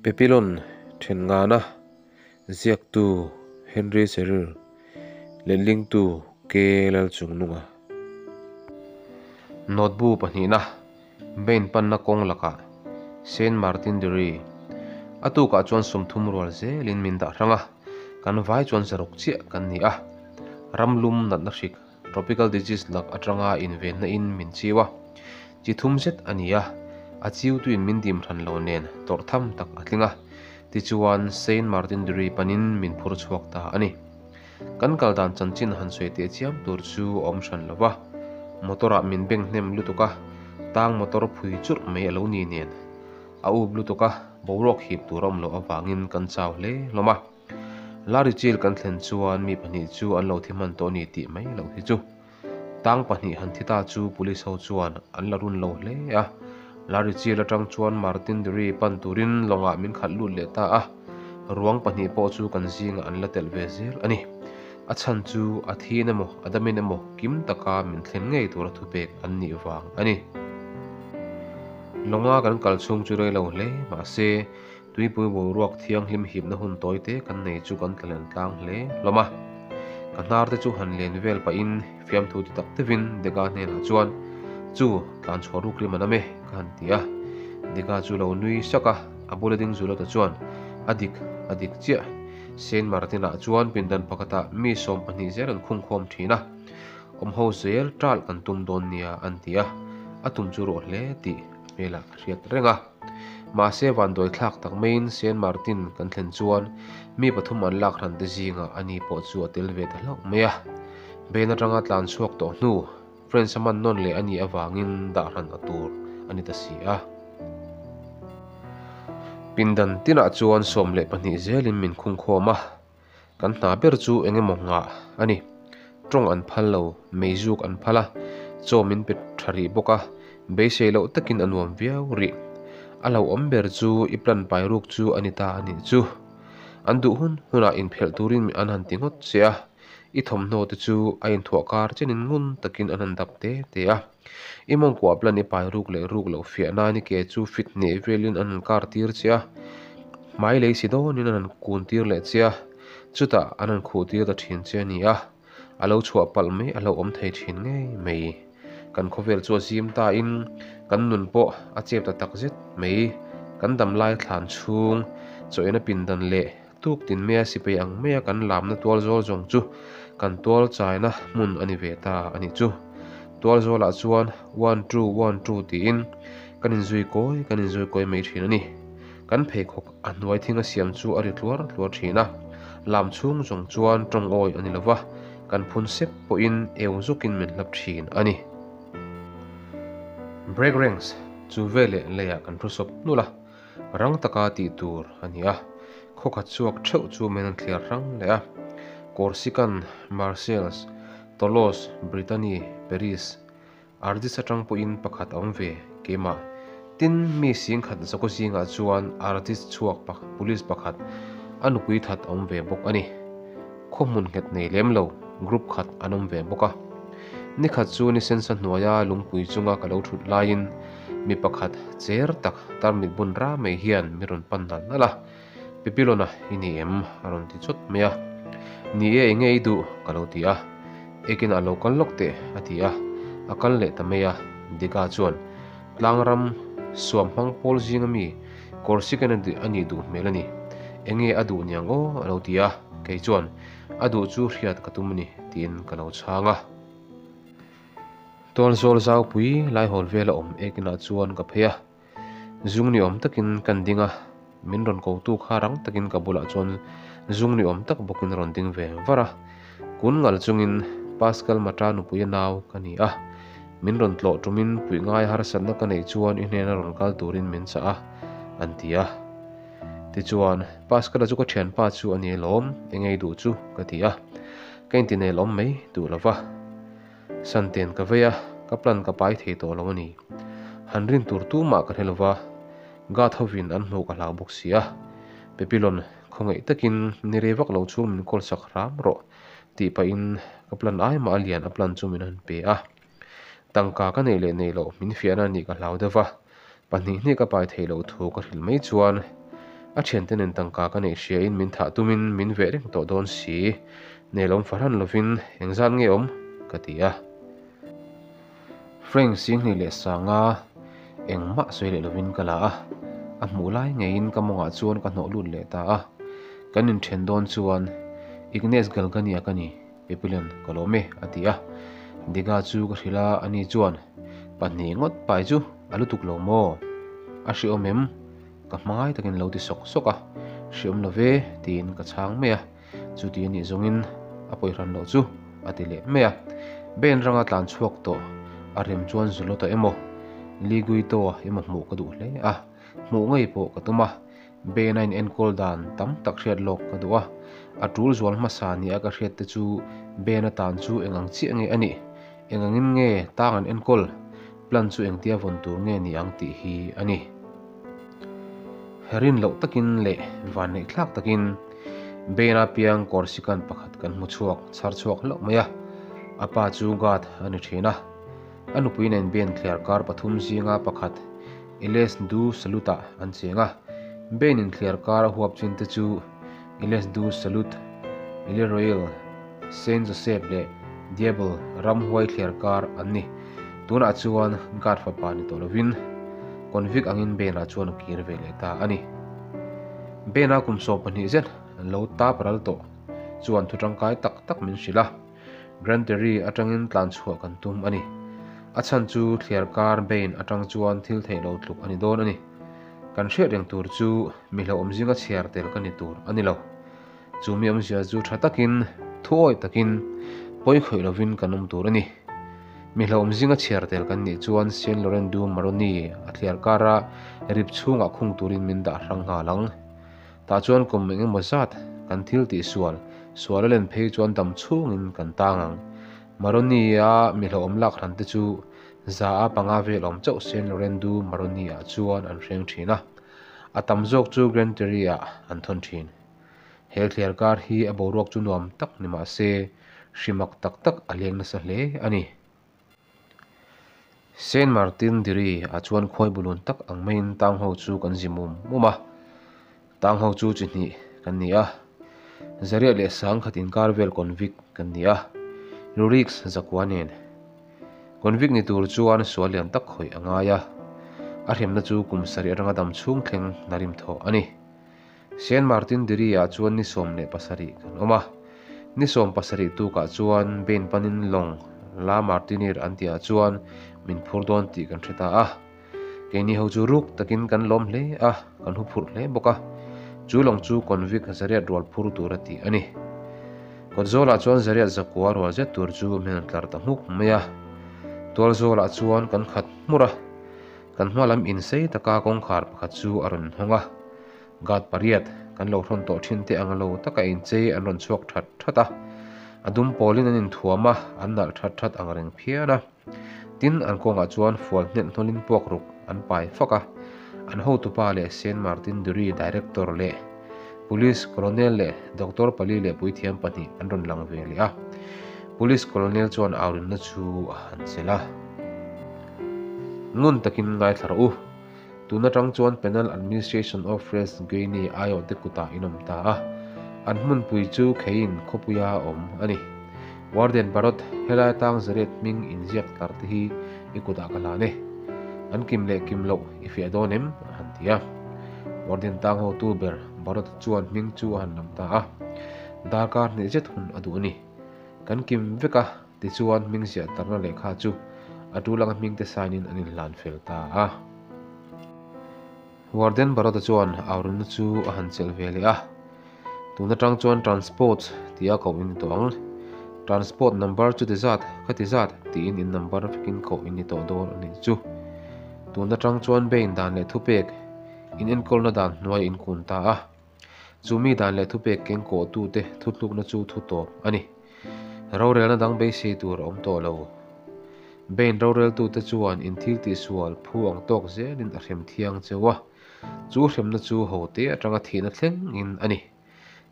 Pepilon then ngana ziaktu Henry Cheryl letlingtu K Lalchungnunga. Notebook pahnihna Bain panna kawng lakah Saint Martin Derry a tukah chuan 30 rual zelin min dah hrang a, kan vai chuan zaruk chiah kan ni a, ramlum natna hrik Tropical disease lak atanga invenna in min chiu a, chi thum zet a ni a, a chiutuin min dim hran lo nen tawrh tham tak a tling a, tichuan Saint Martin Derry panin min phur chhuak ta a ni. Kan kal dan chanchin han sawi teh chiam tur chu a awm hran lo va, motor ah min beng hnem lutuk a, tang motor phui churh mai a lo ni nen a up lutuk a, boruak hip tur a awm loh avangin kan chau hle hlawm a. Larichil kan thlen chuan mi pahnih chu an lo thi hman tawh a ni tih mai loh hi chu. Tang pahnih han thi ta chu police ho chuan an la run lo hle a. Larichil atang chuan Martin Derry pan turin lawngah min khalh lut leh ta a. Ruang pahnih pawh chu kan zingah an la telh ve zel a ni. A chhan chu a thiin emaw a damin emaw kim taka min thlen ngei tura thupek an nih vang a ni. Lawnga kan kal chhung chu rei lo hle mahse Tuipui boruak thianghlim hipna hun tawi te kan nei chu kan tla len tlang hle hlawm a. Ka hnar te chu han len vel pahin fiamthu ti tak deuhin Dega hnenah chuan, Chu, tlan chhuah ruk rim an awm e, ka han ti a. Dega chu lo nui sak a, a bula ding Zulota chuan, A dik, a dik chiah. Saint Martin-ah chuan pindan pakhatah mi 12 zel an khungkhawm thin a, awmho zel ṭalh kan tum dawn nia, an ti a. A tum chu ruah hle tih a hmelah a hriat reng a. Mahse vanduai thlak tak maiin Saint Martin kan thlen chuan mi pathum an lak hran te zingah ani pawh chu a tel ve ta hlauh mai a. Ben atanga tlan chhuak tawh hnu French a man nawn leh a nih avangin dah hran a tur a ni ta si a. Pindan tinah chuan 12 zelin min khungkhawm a. Kan hna ber chu eng emaw nghah a ni. Tawng an phal lo, meizuk an phal a, chaw min pe tha rih bawk a, beisei loh takin a nuam viau rih. A hlauhawm ber chu i plan pai ruk chu a ni ta a nih chu. An duh hun hunah inphelh turin an han ti ngawt che a, i thawmhnaw te chu a inthuah kar chenin ngun takin an han dap te te a. I mawngkuah plan i pai ruk leh ruk loh fiah nan i ke chu fit hneh velin an han kar tir che a, hmai lei si dawnin an han kun tir leh che a, chutah an han khuh tir ta thin che a ni a, a lo chhuah palh mai a lo awm thei thin ngei mai. Kan khawvel chu a zim ta in kan nun pawh a chep ta tak zet mai. Kan dam lai thlan chhung chawhena pindan leh tuk tin maia sipai ang maia kan lamna tual zawl zawng chu kan tual chaina hmun a ni ve ta a nih chu. Tual zawlah chuan one two one two tiin kan inzui kawi kan inzui kawi mai thin a ni. Kan pheikhawk a hnuai thing a siam chu a ri tluar tluar thin a, lam chhung zawng chuan tawng awi a ni lova, kan phun sep pawhin eu zukin min hlap thin a ni. Break ranks chu veleh leiah kan thu sawp hnul a. Rang taka tih tur a ni a, khawkhat chhuak theuh chu min an thliar hrang leh a. Corsican, Marseilles, Toulouse, Brittany, Paris, Ardis atang pawhin pakhat a awm ve keimah. Tin, mi singkhat zakaw zingah chuan Ardis chhuak police pakhat a nupui that a awm ve bawk a ni. Khaw hmun nghet nei lem lo group khat an awm ve bawk a. Ni khat chu ni sensa hnuaia lungpui chunga ka lo thut laiin mi pakhat cher tak tarmit bun ra mai hian mi rawn pan nal nal a, Pipilona i ni em? a rawn ti chawt mai a. Ni e, enge i duh? ka lo ti a. Ekin a lo kal lawk teh a ti a, a kal leh ta mai a. Dika chuan tlangram suam hmang pawl zinga mi Corsican a nih duh hmel a ni. Enge a duh niang aw? a lo ti a, kei chuan a duh chu hriat ka tum a ni tiin ka lo chhang a. Tualzawl zaupui laihawl vela awm ekinah chuan ka phei a, zung ni awm takin kan ding a, min rawn kotu kha rang takin ka bulah chuan zung ni awm tak bawkin a rawn ding ve var a. Kun ngal chungin Pascal Mata nupuia nau ka ni a, min rawn tlawh tumin puih ngai harsatna ka neih chuan i hnena rawn kal turin min chah a, an ti a. Tichuan, Pascal-a chu ka thianpa chu a ni alawm, eng ei duh chu? ka ti a. Ka intinel awm mai duh lo va. Santen ka vei a, ka plan ka pai thei tawh lo a ni. Han rin tur tumah ka hre lo va, Guard hovin an hmuh ka hlau bawk si a. Pepilon, khawngaih takin ni rei vak lo chhung min call sak hram rawh tih pahin ka plan ai mah a lian a plan chu min han pe a. Tangka ka neih leh neih loh min fiahna a nih ka hlau deuh va, pahnih hnih ka pai theih loh thu ka hrilh mai chuan A thiante nen tangka ka neih hriain min thah tumin min veh reng tawh dawn si. Nelawm fahran lovin engzat nge awm? ka ti a. Frank Singhnih leh Sanga engmah sawi leh lovin ka la a, a hmuh lai ngeiin ka mawngah chuan ka hnawh lut leh ta a. Kan inthen dawn chuan Ignace Galgani-a ka ni, Pepilon ka lawm e a ti a. Dega chu ka hrilh a, ani chuan pahnih ngawt pai chu a lutuk lo maw? A hriawm em? Ka hmangai takin lo ti sawk sawk a, hriawm lo ve tiin ka chhang mai a. Chuti a nih zawngin a pawi hran loh chu a ti leh mai a. Ben ranga tlan chhuak tawh a rem chuan Zolota emaw Liguito emaw hmuh ka duh hle a, hmuh ngei pawh ka tum a. Ben a in enkawl dan tam tak hriat lawk ka duh a, a tul zual hmasa nia ka hriat te chu Ben a tan chu eng ang chiah nge a nih, eng angin nge tang an enkawl, plan chu engtia vawn tur nge ni ang tih hi a ni. Rin loh takin leh vanneih thlak takin Bena piang Corsican pakhat kan hmu chhuak chhar chhuak hlauh mai a, a pa chu guard a ni thin a. A nupui nen Ben thliar kar pathum zinga pakhat Iles du Salut-ah an cheng a. Ben in thliar kar a huap chin te chu Iles du Salut, Ile Royal, Saint Joseph leh Diable ramhuai thliar kar an ni. Tunah chuan guard fapa ni tawh lovin convict angin Ben-ah chuan a kir ve leh ta a ni. Ben-a kum 12 zet an lo tap ral tawh chuan thu tangkai tak tak min hrilh a, Grand Terry atangin tlan chhuah kan tum a ni. A chhan chu thliar kar Bain atang chuan thil theih lo tluk a ni dawn a ni. Kan hriat reng tur chu mi hlauhawm zinga chhiar tel ka ni tur a ni lo. Chu mi awmzia chu tha takin, thuawi takin, pawi khawih lovin kan awm tur a ni. Mi hlauhawm zinga chhiar tel kan nih chuan Saint Laurent du Maroni a thliar kara rip chhungah khung turin min dah hrang nghal ang. Tah chuan kum eng emaw zat kan thil tih sual, sual a len phei chuan dam chhungin kan tang ang. Maroni-a mi hlauhawm lak hran te chu za a panga vel awm chauh Saint Laurent du Maroni-ah chuan an hreng thin a. A tam zawk chu Grand Terry-ah an thawn thin. He thliar kar hi a boruak chu nuam tak ni mah se, hri mak tak tak a leng nasa hle a ni. Saint Martin Diri ah chuan khuai bulun tak ang maiin tang ho chu kan zi mum mum a. Tang ho chu chi hnih kan ni a, Zariah leh Sangkhat inkar vel convict kan ni a, Rurix zakua nen. Convict ni tur chuan sual lian tak khawih a ngai a, a hremna chu kum sarih atanga dam chhung thleng na rim thawh a ni. Saint Martin Diri-ah chuan ni 17 kan awm a. Ni 17 tukah chuan Bain panin lawng La Martiniere an tihah chuan min phur dawn tih kan hre ta a. Keini ho chu ruk takin kan lawm hle a, kan hu phurh hle bawk a. Chu lawng chu convict zariat rual phur tur a tih a ni. Kawtzawlah chuan zariat zakua rual zet tur chu min han tlar ta hmuk mai a. Tualzawlah chuan kan khat hmur a. Kan hma lam insei taka kawngkhar pakhat chu a rawn hawng a. Guard pariat kan lo hrawn tawh thin te ang lo taka inchei an rawn chhuak that that a. A dum pawlin an inthuam a, an nalh that that ang reng phian a. Tin, an kawngah chuan fual hnelh hnawlin puak ruk an pai fak a. An hotupa leh Saint Martin Duri Director leh Police Colonel leh Doctor pali leh puithiam pahnih an rawn lang ve leh a. Police Colonel chuan aurinna chu a han chelh a. Ngun takin ngaithla rawh u. Tun atang chuan Penal Administration of French Guinea aiawhte kutah in awm ta a, an hmunpui chu kheiin khawpuia a awm a ni. Warden Barot, helai atang Zaret hming inziak tlar te hi i kutah ka hlan e. An kim leh kim loh i fiah dawn em? a han ti a. Warden tang hotu ber Barot chuan hming chu a han lam ta a. Darkar hnih zet hun a duh a ni. Kan kim vek a. Tichuan, hming ziah tarna lehkha chu a tul anga hmingte sign-in an inhlan fel ta a. Warden Baroda chuan Aurunna chu a han chelh ve leh a, Tun atang chuan Transport tia koh in ni tawh ang. Transport number chu ti zat, kha ti zat tiin in number vekin koh in ni tawh dawn a nih chu. Tun atang chuan Bain dan leh thupek in enkawlna dan hnuai in kun ta a. Chu mi dan leh thupek keng kawhtute thutlukna chu thu tawp a ni. Rorelna dang beisei tur a awm tawh lo. Bain roreltute chuan in thil tihsual phu ang tawk zelin a hrem thiang cheu a, chu hremna chu hote atanga thihna thlengin a ni.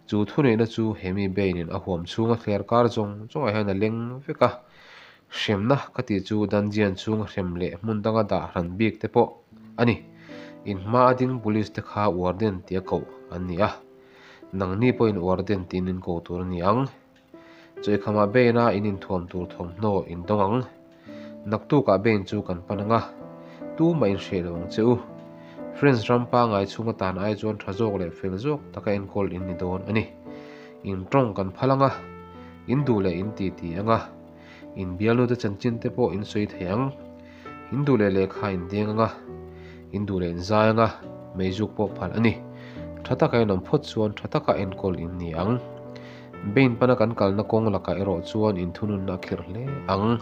Chu thuneihna chu hemi Bain-in a huam chhunga thler kar zawng zawngah hian a leng vek a. Hremna ka tih chu dungeon chhunga hrem leh hmun danga dah hran bik te pawh a ni. In hma a ding police te kha warden tia koh an ni a, nangni pawhin warden tiin in ko tur a ni ang. Chawikhamah Bain-a in inthuam tur thawmhnaw in dawng ang. Naktukah Bain chu kan pan ang a, tumah in hreh lo ang che u. French ram pangai chhung atan ai chuan tha zawk leh fel zawk taka enkawl in ni dawn a ni. In tawng kan phal ang a, in duh leh in titi ang a, in bialnute chanchin te pawh in sawi thei ang. In duh leh lehkha in deng ang a, in duh leh in zai ang a, meizuk pawh phal a ni. Tha taka in awm phawt chuan tha taka enkawl in ni ang. Bain pana kan kalna kawng lakah erawh chuan in thununna a khirh hle ang.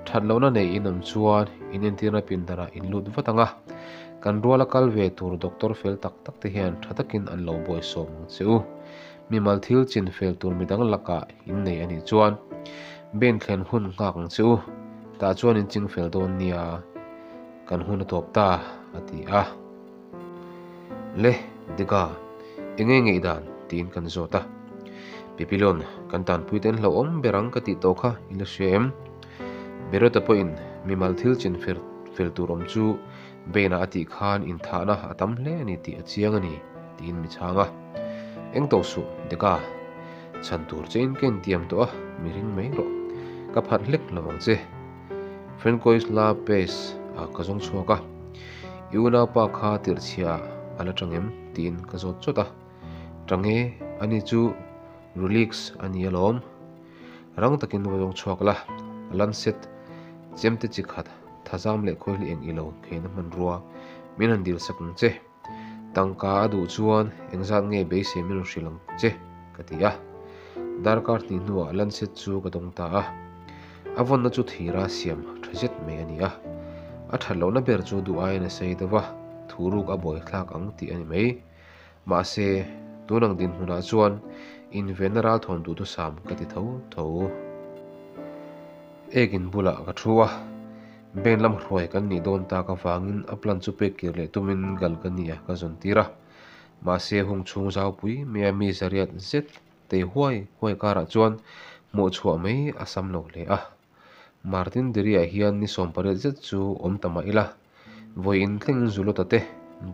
That lohna nei in awm chuan in entirna pindanah in lut vat ang a, kan ruala kal ve tur doctor fel tak tak te hian tha takin an lo buaisawm ang che u. Mimal thil chin fel tur midang lakah in nei a nih chuan Bain thlen hun nghak ang che u, tah chuan in ching fel dawn nia, kan hun a tawp ta, a ti a. Le, Dika, enge ngaihdan? tiin kan zawt a. Pipilon, kan tanpui te an hlauhawm ber ang ka tih tawh kha i la hria em? Berota pawhin mimal thil chin fel tur awm chu Bain-ah a tih khan inthahna a tam hle a ni tih a chiang a ni, tiin mi chhang a. Eng tawh suh, Dika, chhan tur chein ka intiam tawh a, mi ring mai rawh. Ka phat hlek lo ang che. Francois La Paix ah ka zawng chhuak a, I unaupa kha tirhchhia ah a la tang em? tiin ka zawt chawt a. Tang e, ani chu Relix a ni alawm. Rang takin va zawng chhuak la, Lancet chemte chi khat thazam leh khawihli eng ilo kheina hmanrua min han dil sak ang che. Tangka a duh chuan engzat nge beisei min rawn hrilh ang che ka ti a. Darkar hnih hnuah Lancet chu ka dawng ta a. A vawnna chu thira siam tha zet mai a ni a. A that lohna ber chu duh aiin a sei deuh va, thuruk a buaithlak ang tih a ni mai. Mahse, tun ang dinhmunah chuan invenna ralthawn duhthusam ka ti tho tho. Ekin bulah ka thu a, Bank lam hruai kan nih dawn tak avangin a plan chu pek kir leh tumin Galgani-a ka zawn tir a. Mahse, hung chhung zaupui maia mi zariat zet tei huai huai karah chuan hmuh chhuah mai a sam lo hle a. Martin Diri-ah hian ni 18 zet chu awm ta mah ila, vawiin thlengin Zulota te,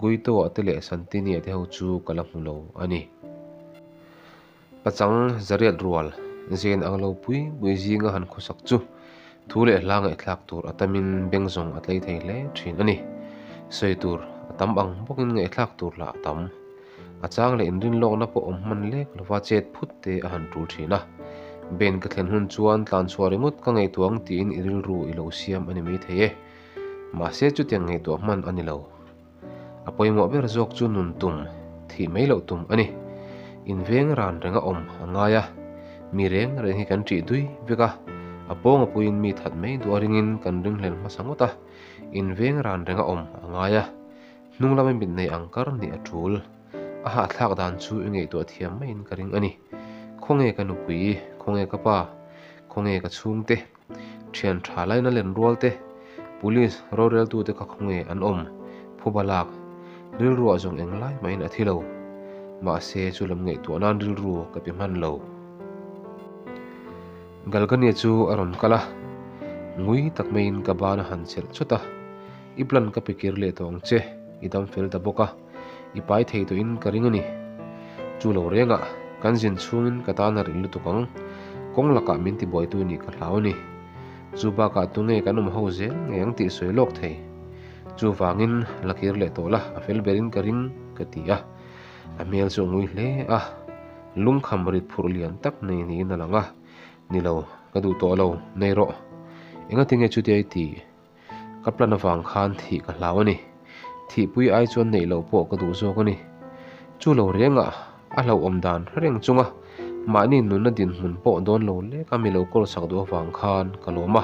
Guito-a te leh Santini-a te ho chu ka la hmu lo a ni. Pachang zariat rual zen ang lo pui pui zinga han khawsak chu thu leh hla ngaihthlak tur a tamin beng zawng a tlei thei hle thin a ni. Sawi tur a tam ang bawkin ngaihthlak tur lah a tam. A chang leh inrinlawkna pawh awm hman lek lova chet phut te a han tul thin a. Ben ka thlen hun chuan tlanchhuah ringawt ka ngaihtuah ang tiin i rilru i lo siam a ni maithei e. Mahse chutiang ngaihtuah hman a ni lo. A pawimawh ber zawk chu nun tum, thih mai loh tum a ni. Inveng ran reng a awm a ngai a, mi reng reng hi kan ṭih dui vek a, a pawng a puiin mi that mai duh a ringin kan ringhlel hmasa ngawt a, inveng ran reng a awm a ngai a, hnung lama mit nei ang kar nih a ṭul. A hahthlak dan chu i ngaihtuah thiam maiin ka ring a ni. Khawnge ka nupui, khawnge ka pa, khawnge ka chhungte? Thian tha laina len rual te, Police roreltu te kha khawnge an awm, phuba lak, rilruah zawng eng lai mahin a thi lo. Mahse chu lam ngaihtuah nan rilru ka pe hman lo. Galgania chu a rawn kal a, ngui tak maiin ka ban a han chelh chawt a, I plan ka pe kir leh tawh ang che, i dam fel ta bawk a, i pai thei tawhin ka ring a ni. Chu lo rengah kan zin chhungin ka tan a rin lutuk ang, kawng lakah min tibuaitu nih ka hlau a ni. Chu bakah tunge kan awm ho zel ngei ang tih sawi lawk thei. Chuvangin la kir leh tawh la, a fel berin ka ring ka ti a. A hmel chu a ngui hle a, lungkham rit phurh lian tak nei niin a lang a, Ni lo, ka duh tawh lo, nei rawh. Engatinge chutia i tih? Ka plan avang khan thih ka hlau a ni. Thihpui ai chuan neih loh pawh ka duh zawk a ni. Chu lo rengah a hlauhawm dan reng chunga mahni nunna dinhmun pawh dawn lo lek a mi lo kawl sak duh avang khan ka lawm a.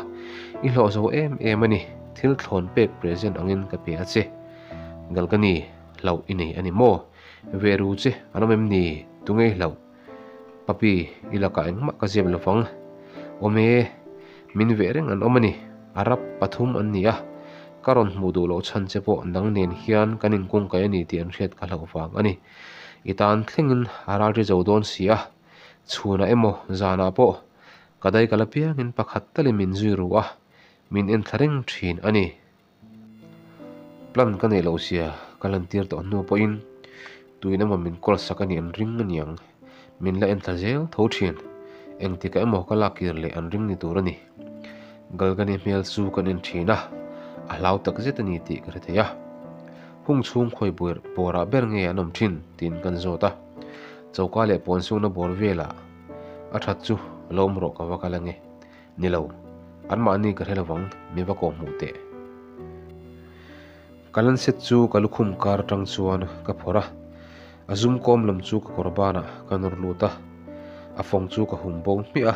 I hlawh zo em em a ni, thil thlawn pek present angin ka pe a che. Galgani, hlauh i nei a ni maw? Ve ru che an awm em ni? Tunge i hlauh? Papi, i lakah engmah ka zep lovang. Awm e, min veh reng an awm a ni. Arab pathum an ni a, ka rawn hmuh duh loh chhan che pawh nang nen hian kan inkungkaih a ni tih an hriat ka hlauh vang a ni. I tan thlengin a ral ri zo dawn si a, chhunah emaw zanah pawh ka dai kal apiangin pakhat talin min zui ru a, min enthla reng thin a ni. Plan ka neih loh sia ka lantir tawh hnu pawhin tuin emaw min kawl sak a nih an ring a niang. Min la en thla zel tho thin. Engtikah emaw ka lak kir leh an ring ni tur a ni. Galgani hmel chu kan en thin a, a hlau tak zet a ni tih ka hre thei a. Hung chhung khawi bawrah ber nge an awm thin tiin kan zawt a. Choka leh pawn sukna bawr velah a that chu lo awm rawh ka va kal ange. Ni lo, anmahni ka hre lovang, mi va kawh hmuh teh. Ka lanset chu ka lukhum kar atang chuan ka phawrh a, a zum kawm lam chu ka kawr banah ka nawr lut a, a fawng chu ka hum bo hmiah a,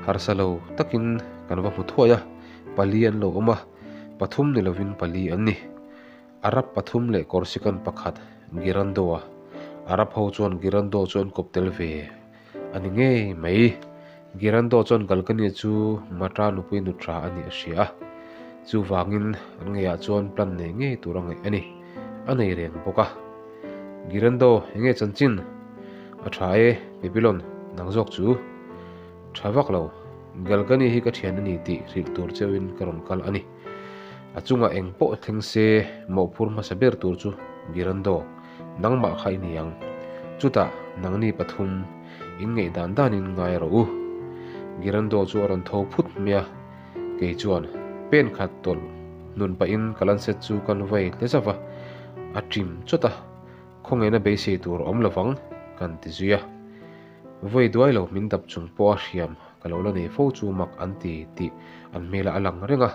harsa lo takin kan va hmu thuai a, pali an lo awm a, pathum ni lovin pali an ni. Arab pathum leh Corsican pakhat Girando a, Arab ho chuan Girando chu an kawp tel ve a ni ngei mai. Girando chuan Galgani chu Matra nupui nutra a nih a hria a, chuvangin an ngeiah chuan plan nei ngei tur a ngaih a ni, a nei reng bawk a. Girando, enge chanchin? A tha e, Pepilon, nang zawk chu? Tha vak lo, Galgani hi ka thian a ni tih hrilh tur cheuhin ka rawn kal a ni. A chungah eng pawh thleng se mawhphur hmasa ber tur chu Girando, nangmah kha i ni ang. Chutah nangni pathum in ngaih dan danin ngai rawh u. Girando chu a rawn tho phut mai a, kei chuan pen khat tawlh hnun pahin ka lanset chu kan vai hle zauh va, a ṭim chawt a, khawngaihna beisei tur a awm lovang kan ti zui a. Vawi duai lo min dap chung pawha hriam ka lo la nei fo chu mak an ti tih an hmelah a lang reng a.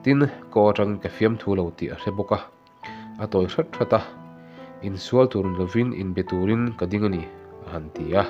Tin, ka aw atangin ka fiamthu lo tih a hre bawk a. A tawi hrat hrat a, insual tur ni lovin inbe turin ka ding a ni, a han ti a.